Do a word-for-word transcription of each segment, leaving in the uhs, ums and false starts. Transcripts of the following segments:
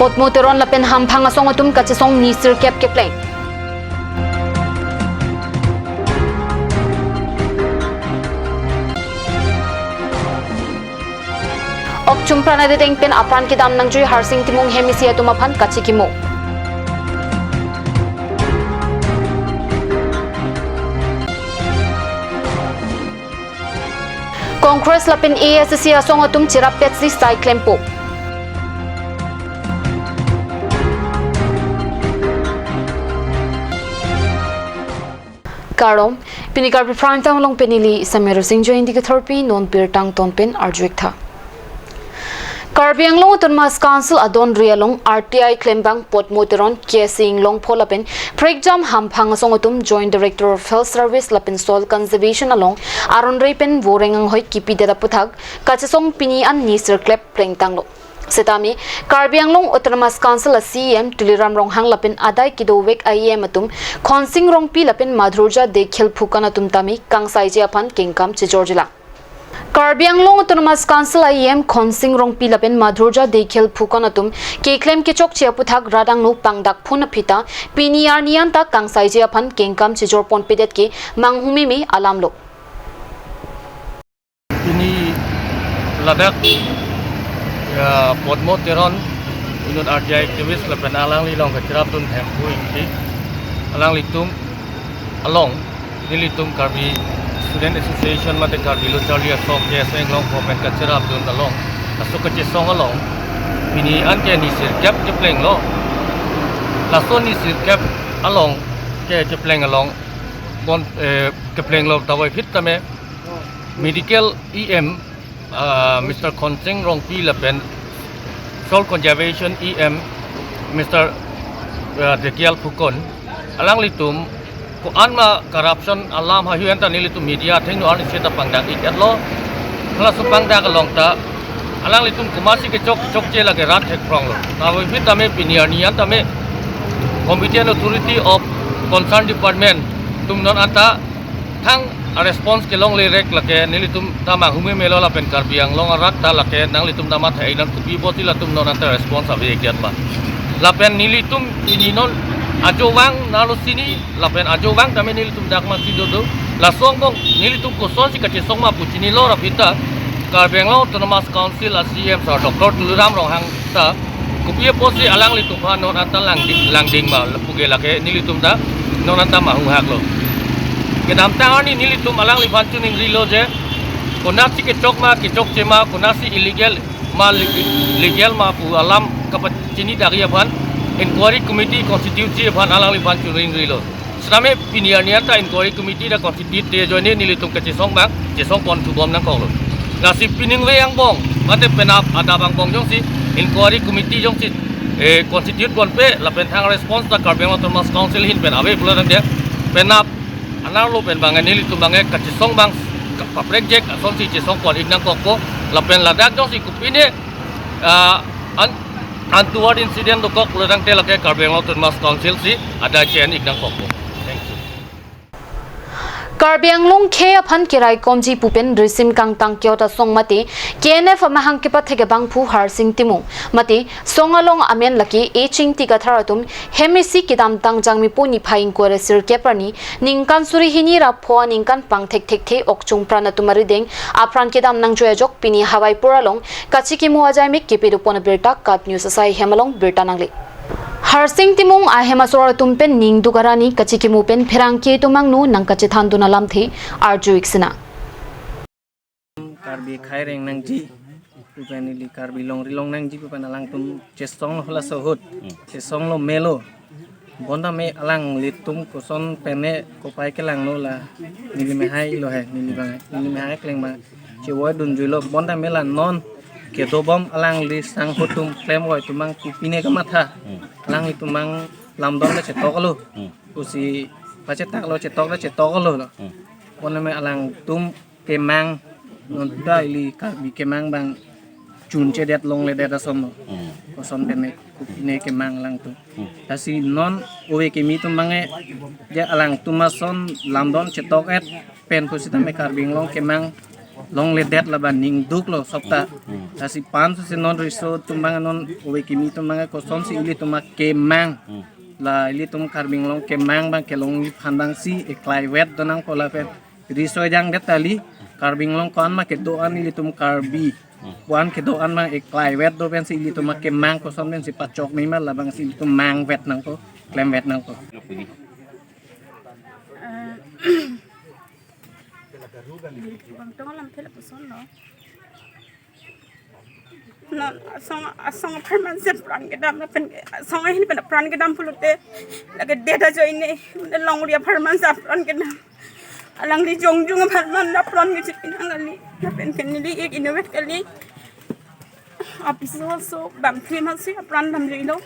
Podmo Teron lapen hamphang asong atum kachesong ni sirkep kepleng. Okchum pran arideng pen apran kedam nangjui Harsing Timung hem isi atum aphan kachikimo. Congress lapen A S C asong atum cherap petsi sai klempo. Kardom, pini Karbi Prime Time along pen neli Samir Singh Jain dei kethorpi non birta angton pen arju-ik tha. Karbi Anglong Autonomous Council adon ri along R T I klembang Podmo Teron, K C Inglongpho lapen prekjam hamphang asong atum Joint Director of Health Service lapen Soil Conservation along aron rei pen voreng anghoi kipidet aputhak kachesong pini an ni sirkep plengtanglo. Setame Karbi Anglong Autonomous Council a C E M Tuliram Ronghang lapen adai kedovek a E M atum Khonsing Rongpi lapen Madhurjya Deikhyel Phukan atum tame kangsaiji aphan kengkam chejorjilang. Karbi Anglong Autonomous Council a E M Khonsing Rongpi lapen Madhurjya Deikhyel Phukan atum keklem kechokche aputhak rat angno pangdak phun aphi ta pini arni an ta kangsaiji aphan kengkam chejorponpedet ke manghumeme alamlo. Pini ladak, ya, Podmo Teron, inut R T I activist lapen alangli along kacherapdun Hemphu Ingti, alanglitum along nelitum Karbi Student Association mate Karbi Lo Charli Asong, K S A Inglongpho pen kacherapdun along, laso kachesong along pini an ke ni sirkep keplenglo. Laso ni sirkep along ke kepleng along bon, eh, keplenglo tawai phit tame Medical E M, ah, Mister Khonsing Rongpi lapen Soil Conservation E M, Mister, ah, Deikhyel Phukan, alanglitum ko-an ma corruption alam hahu anta nelitum media athengno arni seta pangdak-ik-etlo. Halaso pangdak along ta alanglitum komatsi kechok chokche lake rat thekpronglo. Tawai phit tame pini arni an tame competent authority of concern department atum non anta thang a response kelonglerek lake nelitum ta manghumemelo lapen Karbi Anglong arat ta lake nanglitum ta matha-ik nang kopi apotsi latum non anta response ave-ik-et ma. Lapen nelitum pini non ajo vang nalo chini lapen ajo vang tame nelitum dak masi dodo. Laso angbong nelitum kosonsi kachesong ma pu chinilo raphi ta Karbi Anglong Autonomous Council a C E M Sir Doctor Tuliram Ronghang ta kopi apotsi alanglitum aphan non anta langding, langding ma pu ke lake nelitum ta non anta mahunghaklo. Kedamtang arni nelitum alangliphan chiningrilo je konatsi kechok ma kechokche ma, konatsi illegal ma le-, legal ma pu alam kapachini dagi aphan inquiry committee constitute ji aphan alangliphan chiningrilo. Setame pini arni anta inquiry committee ta constitute te ajoine nelitum kachesong abang chesongpon thubom nangkoklo. Lasi pining ve angbong mate penap adap angbong jongsi inquiry committee jongsi, eh, constitute ponpe lapen thang response ta Karbi Anglong Autonomous Council ahin pen ave pulo tangte penap anerlo pen abang nelitum abang kachesong abang ka-, paprekjek asonsi chesongpon-ik nangkokpo lapen ladak jongsi kopine, ah, un-, untoward incident dokok pulo tangte lake Karbi Anglong Autonomous Council si adai che-en-ik nangkokpo. Thank you. Karbi Anglong khei aphan keraikomji pu pen risim kangtang ke-ot asong mate K N F amahang kepathek abangphu Harsing Timung mate song along amen lake Eching Tigathar atum hem isi kedamtang Jangmipo niphai ingkoi ra sirkep arni ningkan suri hini ra pho aningkan pangthek thekthe Okchung pran atum arideng apran kedam nangjui ajok pini Hawaipur along kachikimo ajaimek kepadopon abirta KAT News asai hem along birta nangle. Harsing Timung ahem asor atum pen ningduk arni kachikimo pen pherangke atum angno nangkachethandun alamthe arju-ik sinang. Karbi khai reng nangji pu pen ili Karbi longri long nangji pu pen alangtum chesonglo halaso ahut. Hmm. Chesonglo melo. Bonta me alanglitum koson pen ne kopai kelanglo la neli me hailo he, neli abang, neli me hai klem abang chevoidunjuilo. Bonta me la non kedobom alangli sang ahut atum klemvoi atum abang kopine kamatha. Hmm. Alanglitum abang lamdon le chetok-lo. Hmm. Pusi pachetaklo, chetok le chetok-lo lo. Hmm. Bonta me alangtum kemang, non ta ili Karbi kemang abang chunchedet longledet ason lo. Hmm. Koson pen ne kopine kemang alangtum. Hmm. Lasi non ove kimi atum abang e, je alangtum ason lamdon chetok-et pen pusitame Karbi Anglong kemang longledet laban ning duklo sopta. Hmm. Lasi panso si non riso atum abang, non ove kimi atum abang kosonsi ilitum akemang. Hmm. La ilitum Karbi Anglong kemang abang kelongji aphan abangsi eklaivet do nangpo lapen riso ejangdet kali. Karbi Anglong ko-an ma kedo-an ilitum Karbi. Hmm. Ko-an kedo-an abang eklaivet do pensi ilitum akemang koson pensi pachok mima labangsi ilitum mangvet nangpo, klemvet nangpo. Eh, Bangtong alam phela puson lo. Non asong, asong apharman si apran kedam lapen ke asong ahin pen apran kedam pulote lake deda joine longri apharman si apran kedam. Alangli jongjung apharman apran kechipinang kali. Lapen ke neli ik inutvet kali. Office also bangphli amatsi apran damjuilo.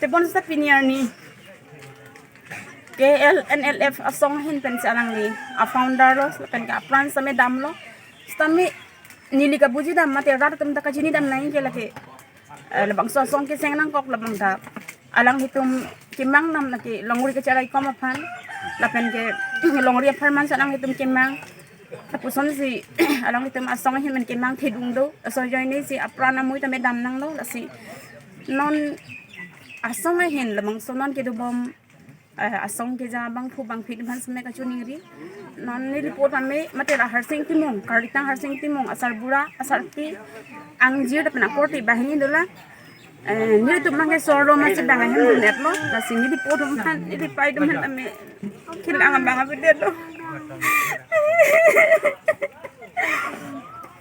Tebonta pini arni K L N L F asong ahin pensi alangli a-founder lo, lapen ke apran same damlo. Sitame neli kabuji dam mate rat atum ta kachini dam nangji ke lake, eh, labangso asong keseng nangkok labang ta alanglitum kemang dam lake longri kacharaikom aphan lapen ke longri apharman si alanglitum kemang. Lapusonsi alanglitum asong ahin pen kemang thedung do. Asong ajoinesi apran amui tame dam nanglo. Lasi non asong ahin labangso non kedobom, eh, asong keja bangphu bangphit aphan same kachiningri. Non neli po tame mate la Harsing Timung, Karlitang Harsing Timung, asarbura, asarpi, angjir lapen akorte banghini dolang. Eh, nelitum abang ke sorlo amatsi bang ahem dun-etlo, lasi neli po atum aphan, neli pei atum aphan tame kelang abang avedetlo.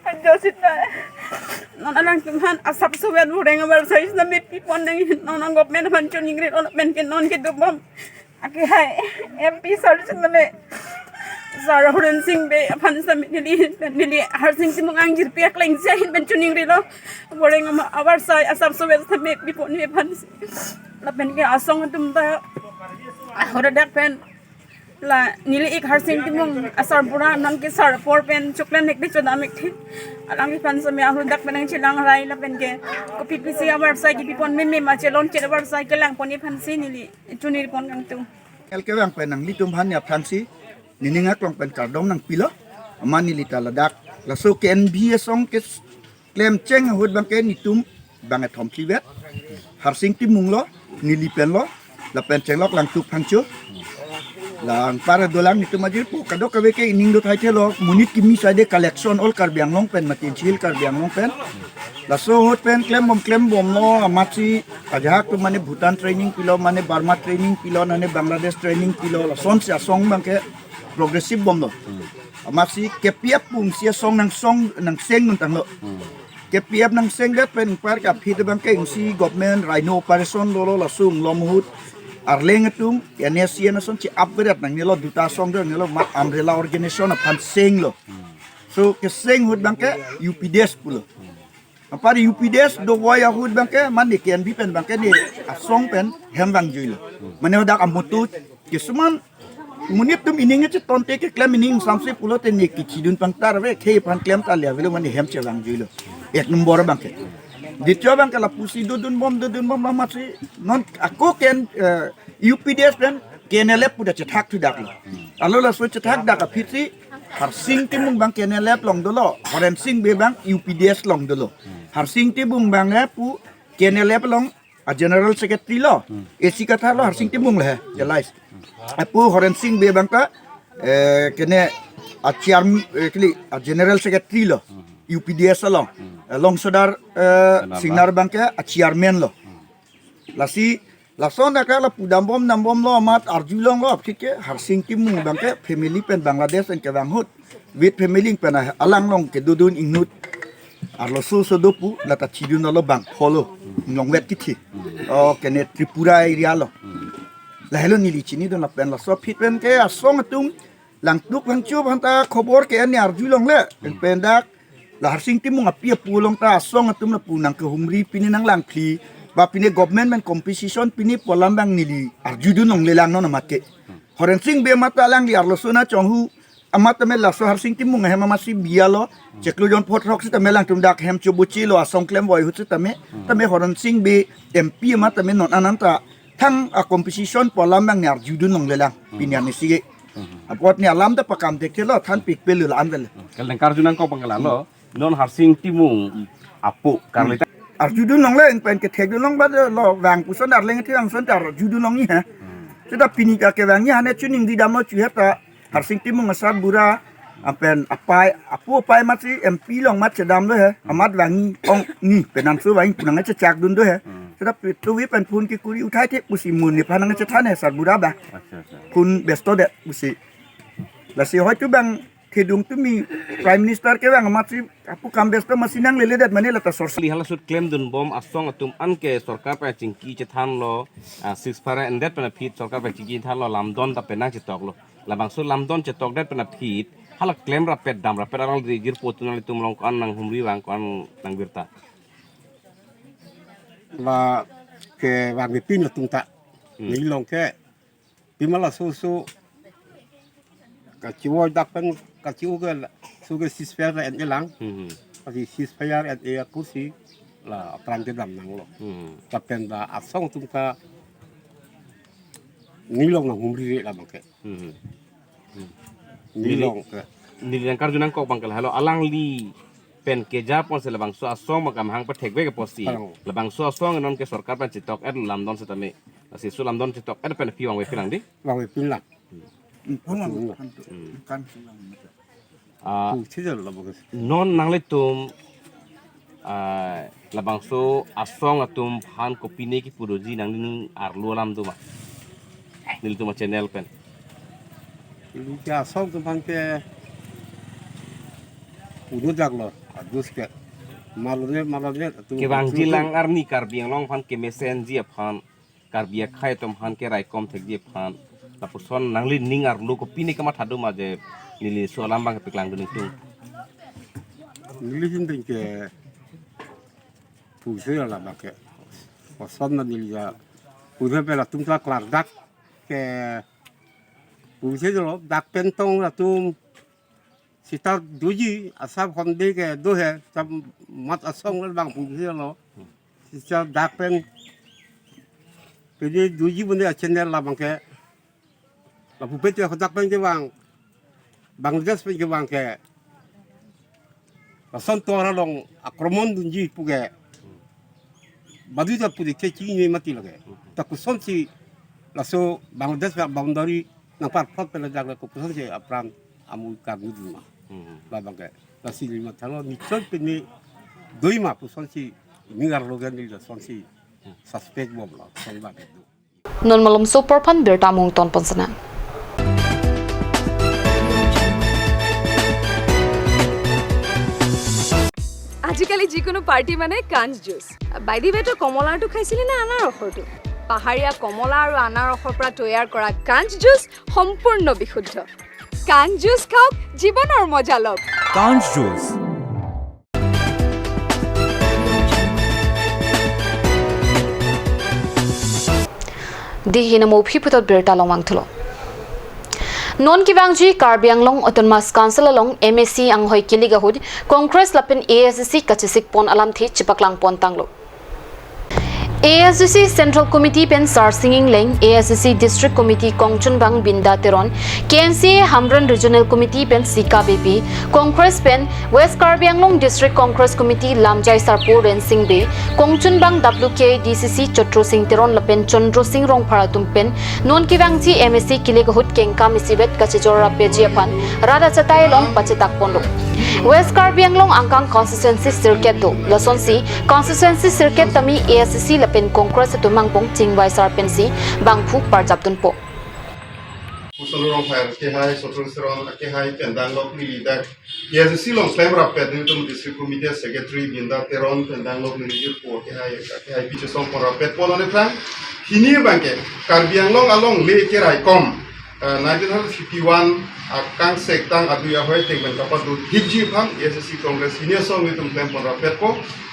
Anjo sita. Non alangtum aphan asap suwet bureng abar sai sita me pipon nang non government aphan chiningri lo lapen ke non kedobom. Ake hai M P sir sita me. Sir Horen Sing Bey aphan sita me neli, neli Harsing Timung angjirpi akleng si ahin pen chiningrilo. Bureng ama abar sai asap suwet sita me pipon me aphan. Lapen ke asong atum ta ahoradak pen la neli ik Harsing Timung asarbura non ke sar apor pen choklen hekde chodam ekthe. Alangli aphan same ahoradak pen nangchelang rai lapen ke kopi pisi abar sai kepipon meme ma chelon chet abar sai kelangpon aphansi neli chiningri pon kangtung. L K bang pen nanglitum aphan aphrangsi nening aklong pen kardom nangpilo. Amat neli ta ladak laso K N B asong ke klemcheng ahut abang ke netum bang ethom phlivet. Harsing Timung lo, neli pen lo, lapen chenglok Langtuk Phangcho. Langpar dolang netum ajirpo kadokave ke ining do thaithelo, monit kimi saide collection all Karbi Anglong pen, mate East Karbi Anglong pen. Laso ahut pen klembom klembomlo, amatsi ajahak atum mane Bhutan training pilo, mane Burma training pilo, mane Bangladesh training pilo, lasonsi asong abang ke progressive bomlo. Amatsi K P F pungsi asong nangsong nangseng un tanglo. K P F nangsengdet pen anpar ke aphi abang ke isi government rhino operation dolo, laso inglom ahut arleng atum N S C N asonsi upgrade nangnelo, duta asong do nangnelo, amat umbrella organization aphan senglo. So keseng ahut abang ke U P D S pulo. Anpar U P D S dovoi ahut abang ke mane K N B pen abang ke ne asong pen hem vangjuilo. Mane hadak amutu kisuman monit atum ining chetonte keklem ining samse pulote ne kechidun pangtar ave, khei aphan klem ta le avelo mane hem chevangjuilo. Ek nombor abang ke. Ditio abang ke lapusi dodunbom dodunbom amatsi non ako ken, eh, U P D S pen K N L F pu ta chethak thudaklo. Alo laso chethakdak aphitsi Harsing Timung abang K N L F along dolo, Horen Sing Bey abang U P D S along dolo. Harsing Timung abang le pu K N L F along a-General Secretary lo, A C Kathar lo, Harsing Timung le, jelas. Apu Horen Sing Bey abang ta, eh, kene a-chairman, eh, kili a-General Secretary lo, U P D S along. Eh, Longsodar, eh, Singnar abang ke a-chairman lo. Lasi lason akar lapu dambom dambomlo amat arjulonglo aphi ke Harsing Timung abang ke family pen Bangladesh pen kevang ahut with family pen a-, alang along kedodun ingnut arloso so do pu lata chidun alo bang pholo inglong vet kithi. O kene Tripura area lo. Lahelo neli chinidun lapen laso aphi pen ke asong atum Langtuk Phangcho aphan ta khobor ke-en ne arjulongle. Pen dak la Harsing Timung api apo along ta asong atum lapu nangkehumri pine nanglangphli. Ba pine government pen compensation pine pu alam abang neli arjudun longlelang non amat ke. Horen Sing Bey amat ta alangli arloso nangchonghu amat tame laso Harsing Timung ahem amatsi bialo. Chiklo jon phot rok sitame alangtum dak hem chobochilo asong klemvoi ahut sitame. Tame Horen Sing Bey M P amat tame non ananta thang a-compensation pu alam abang ne arjudun longlelang. Pine arni si Apot ni alam ta pakam thekthelo, thanpik pelu la-an kali. Kali nangkarju nangkok abang ke lalo. Non Harsing Timung apo karli ta. Arjudun longle, pen kethekdun long ba lo vang puson arleng thi vangson ta arjudun longji he. Seta pini ta kevangji hane chuning di damlo chu he ta. Harsing Timung asarbura, lapen apai, apo apai amatsi M P along amat chedamlo he, amat vangji ong ni, penamso vangji pu nangchechakdun do he. Seta pi-, tuvi pen phone kekuri uthai the pusi mun nephan nangchethan he sarbura ba. Acha, acha. Phone besto det pusi. Lasi hoitu bang thedung tumi Prime Minister kevang amatsi apo kam besto amatsi nangleledet mane la ta sor. Kali hala sut klemdunbom asong atum anke sorkar pen chingki chethanlo, ah, ceasefire endet pen aphi sorkar pen chingki chethanlo, lamdon ta pen nangchetoklo. Labangso lamdon chetokdet pen aphi hala klem rapet dam rapet alangli jirpo atum nanglitum along ko-an nanghumri vang, ko-an nangbirta. La kevangvepin atum ta. Hmm. Neli along ke pima laso so kachivo dak pen kachivo ke la, so ke ceasefire en-e lang. Hmm. Pasi ceasefire en-e pusi la apran kedam nanglo. Hmm. Lapen la asong atum ta neli along nanghumri re labang ke. Hmm. Hmm. Neli along ke. Neli nangkarju nangkok abang ke la halo alangli pen keja ponsi labangso asong abang ke mahang pathekvek apotsi. Along. Labangso asong non ke sorkar pen chetok-et lamdon setame. Lasi so lamdon chetok-et pen aphi vangvepin lang di? Vangvepin lang. Hmm. Hmm. Kan silang. Ah, pusi jalo labang ke. Non nanglitum, ah, labangso asong atum aphan kopine kipu doji nangning arlo alam do ma? Nelitum achannel pen. Neli ke asong atum aphan ke pudo jaklo, adus ke. Malone, malone, atum kevangji atum lang arni Karbi Anglong aphan kemesenji aphan, Karbi akhei atum aphan keraikom thekji aphan, lapuson nanglining arlo kopine kamatha do ma je neli so alam abang kepaklangdun nelitum? Neli hinding ke pusi labang ke. Koson na neli ja pusi pe latum ta klardak ke pusi jalo dak pen tong latum sita doji asap honde ke do he, sita mat asong le bang pusi lo. Sita dak pen pini doji bune achannel labang ke. Lapu peti ako dak pen kevang, Bangladesh pen kevang ke. Lason tora along akromon dunji pu ke. Badu ta pu de ke chini mati lake. Ta kosonsi laso Bangladesh pen boundary nangparplot pen lajak lake kosonsi apran amu karmi dun ma. Hmm. Labang ke. Lasi lima thalo nichon pini doi ma kosonsi ningar logan di lasonsi suspect bom la son ba ke do. Non malomso apor aphan birta mung ton pon sana. আজিকালি যিকোনো পাৰ্টি মানে কাঞ্চ juice. By the ৱে, তই কমলাৰটো খাইছিলি নে আনাৰসৰটো? পাহাৰীয়া কমলা আৰু আনাৰসৰ পৰা তৈয়াৰ কৰা কাঞ্চ জুচ সম্পূৰ্ণ বিশুদ্ধ। কাঞ্চ জুচ খাওক, জীৱনৰ মজা লওক। কাঞ্চ juice. Dei hini mo aphi puthot birta longvang thulo. Non kevangji Karbi Anglong Autonomous Council along M A C anghoi kilik ahut Congress lapen A S D C kachesik pon alamthe chepaklang pon tanglo. A S D C Central Committee pen Sarsing Engleng, A S D C District Committee kongchunbang Binda Teron, K N C A Hamren Regional Committee pen Sika Beypi, Congress pen West Karbi Anglong District Congress Committee lamjai sarpo Rensing Bey, kongchunbang W K D C C Chotro Sing Teron lapen Chandro Sing Rongphar atum pen non kevangji M A C kilik ahut kengkam isivet kachejor rapji aphan rat achatai along pachetak ponlo. West Karbi Anglong angkang constituency sirkep do, lasonsi constituency sirkep tame A S D C lapen Congress atum angbong chingvai sar pensi bangphu parjap dunpo. Pu Chandro Rongphar akehai, Chotro Sing Teron akehai pen danglok neli dak A S D C along klem rappet nelitum District Committee Secretary Binda Teron pen danglok neli jirpo akehai, akehai pi chesong pon rappet pon ane phrang. Hini abangke Karbi Anglong alongle keraikom, eh, nineteen hundred fifty-one akangsek tang adui ahoi ateng pen kapado hipji aphan A S D C Congress hini asong nelitum klem pon rappetpo.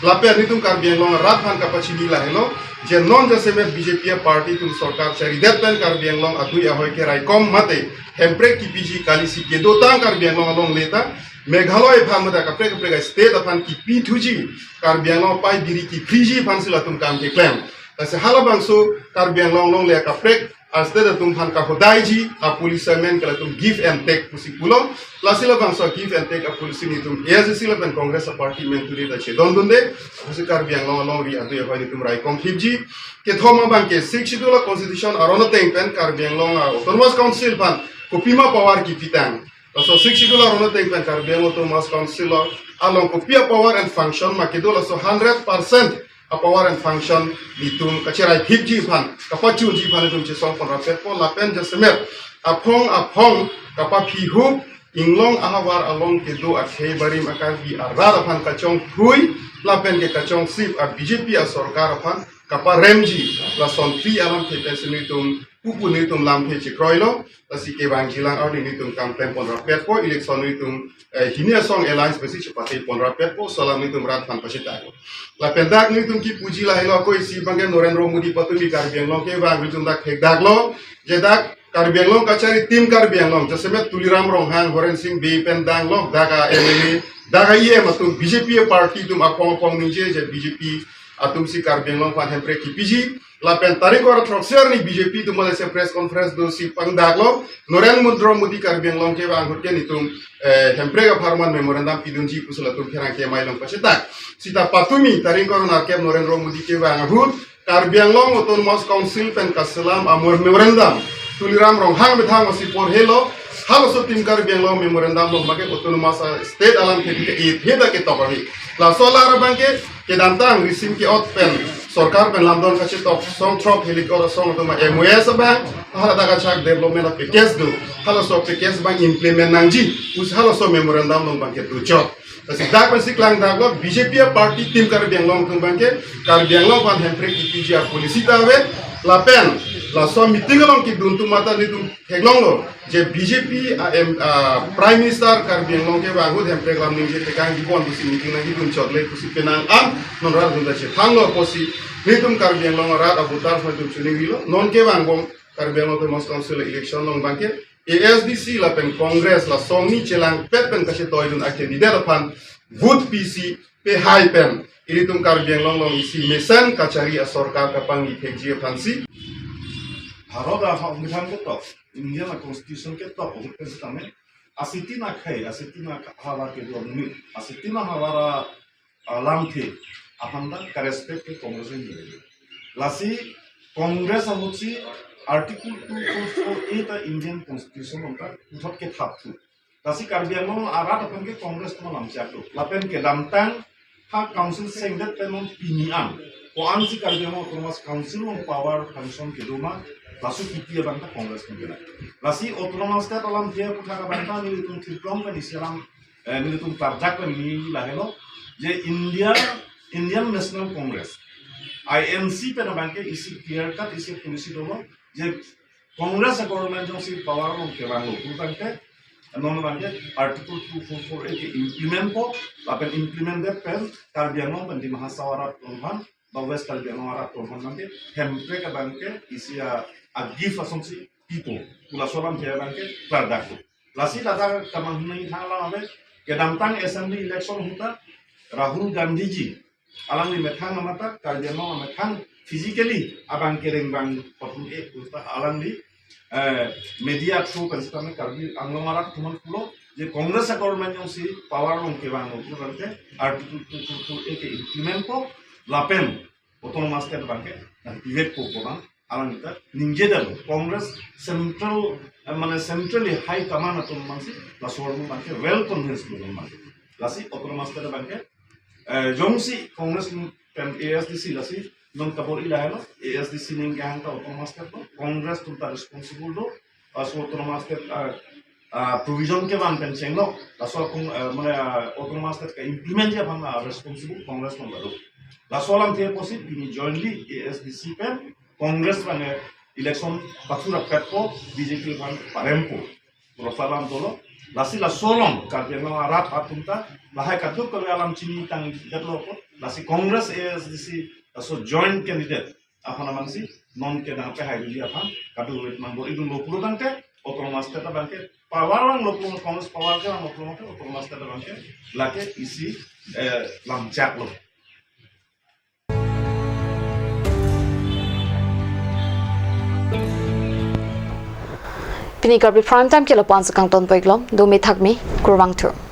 Lapen nelitum Karbi Anglong arat aphan kapachini lahelo. Je non jasemet B J P a party atum sorkar charidet pen Karbi Anglong adui ahoi keraikom mate hemprek kipiji kalisi kedotang Karbi Anglong alongle ta Meghalaya aphan mate kaprek kaprek state aphan kipi thuji, Karbi Anglong apai biri kiphriji aphansi latum kam keklem. Lasi halabangso Karbi Anglong alongle kaprek a-state atum aphan kahodaiji a-policy amen ke latum give and take pusi pulo. Lasi labangso give and take a-policy nelitum A S D C lapen Congress a-party amen tuli ta chedondunde. Pusi Karbi Anglong alongri adui ahoi nelitum raikom thipji. Kethom abangke Sixth Schedule a-constitution aron ateng pen Karbi Anglong a-autonomous council aphan kopima power kipitang. Laso Sixth Schedule aron ateng pen Karbi Anglong Autonomous Council along kopi a-power and function ma kedo, laso hundred percent a-power and function nelitum kacherai thipji aphan, kapachunji aphan nelitum chesong ponrapetpo. Lapen jasemet aphong aphong kapaphihup inglong ahavar along kedo akhei barim a-Karbi arat aphan kachongthui lapen ke kachongsip a-B J P a-sorkar aphan kaparemji, lason pi alamthe pensi nelitum pupu nelitum lamthe chekroilo. Lasi kevangjilang arni nelitum kam klem ponrapetpo, election nelitum, eh, hini asong alliance besi chepate ponrapetpo, laso alam nelitum rat aphan pachetaklo. Lapen dak nelitum kipuji lahelo, ako isi abangke Narendra Modi patumi Karbi Anglong kevang nelitum dak thekdaklo, je dak Karbi Anglong kachari Team Karbi Anglong, jasemet Tuliram Ronghang, Horen Sing Bey pen danglo, dak a-M L A, dak a-E M atum, B J P a-party atum aphong aphong ningje, je B J P atumsi Karbi Anglong aphan Hemprek kipiji. Lapen tarik ingkoi ra throksi arni B J P atum alese press conference dosi pangdaklo, Narendra Modi Karbi Anglong kevang ahut ke nelitum, eh, Hemprek apharman memorandum pidunji pusi latum pherangke amei along pachetak. Sita patumi tarik ingkoi ra nerkep Narendra Modi kevang ahut Karbi Anglong Autonomous Council pen kaselam a-memorandum Tuliram Ronghang methang osi porhelo, halaso Team Karbi Anglong memorandum along abangke autonomous, ah, state alamthe ke itheda ketok avi. Laso alar abangke kedamtang risim ke-ot pen sorkar pen lamdon kachetok songthrok helikor asong atum a-M O S abang, haladak achak development a-package do, halaso package abang implement nangji pusi halaso memorandum along abangke dochot. Lasi dak pensi klangdaklo, B J P a-party Team Karbi Anglong atum abangke Karbi Anglong aphan Hemprek kipiji a-policy ta ave. Lapen laso meeting along kedun atum mate nelitum theklonglo, je B J P a-M, a-Prime Minister Karbi Anglong kevang ahut Hemprek alam ningje tekang kibon pusi meeting nangkedun chotle pusi penang an non rat atum ta chethanglo pusi nelitum Karbi Anglong arat a-voter aphan nelitum chiningrilo. Non kevangbom Karbi Anglong Autonomous Council election along abangke A S D C lapen Congress la songni chelangpet pen kachetoidun a-candidate aphan vote pisi pehai pen ilitum Karbi Anglong along isi mesen kachari a-sorkar kapangni thekji aphansi. Bharat a-সংবিধান ketok, Indian a-constitution ketok ahut pen setame, a-citizen akhei, a-citizen ahavar kedo amonit, a-citizen ahavar a alamthe aphan ta ka-respect ke Congress ningje. Lasi Congress ahutsi Article two four four A ta Indian Constitution along ta puthot kethapthu. Lasi Karbi Anglong arat aphan ke Congress atum alam chak do. Lapen kedamtang ha council sengdet pen non pini an, ko-ansi Karbi Anglong Autonomous Council along power function kedo ma, laso kiti abang ta Congress atum kedo. Lasi Autonomous State alamthe aputhak abang ta nelitum thirklong pen isi alam, eh, nelitum klardak pen neli lahelo, je India, Indian National Congress, I N C pen abangke isi clear cut isi policy dolo, je Congress a-government jongsi power along kevanglo pulotangte, non abangke Article two four four A ke implement po, lapen implement det pen Karbi Anglong pen Dima Hasao arat atum aphan, ba West Karbi Anglong arat atum aphan abangke Hemprek abangke isi a, a-gift asonsi pipo pu laso alamthe abangke klardaklo. Lasi ladak kamanghini thang alam ave, kedamtang assembly election ahut ta Rahul Gandhi ji alangli methang amata Karbi Anglong amethang physically abang kereng bang patum e puta alangli, eh, media through pen setame Karbi Anglong arat atum aphan pulo, je Congress a-government jongsi power along kevanglo pulotangte Article two four four A ke implement po, lapen Autonomous State abangke nangpivekpo pu abang alangli ta ningjeda. Congress central, eh, mane centrally high command atum abangsi laso arum abangke well convinced lo abang. Lasi Autonomous State abangke, eh, jongsi Congress pen A S D C lasi non kabor-i lahelo, A S D C ning kehang ta Autonomous State lo, Congress atum ta responsible do, laso Autonomous State, ah, ah, provision kevan pen chenglo, laso akung, ah, mane, ah, Autonomous State ka-implement ji aphan, ah, responsible Congress atum ta do. Laso alamthe apotsi pini jointly A S D C pen Congress abang, eh, election pathurapetpo, B J P aphan parempo pu laso alam dolo. Lasi laso along Karbi Anglong arat atum ta lahai kadokave alam chinitangdetlo apot, lasi Congress A S D C laso joint candidate aphan abangsi non ke nangpehai dunji aphan kadokave nangbor-idunlo pulotangte Autonomous State abangke power vanglo pulo, Congress power kevanglo pulote Autonomous State abangke lake isi, eh, lamchaklo. Pini Karbi Prime Time ke lapu-an si kangton pon-iklo, dome thakme, kurvangthu.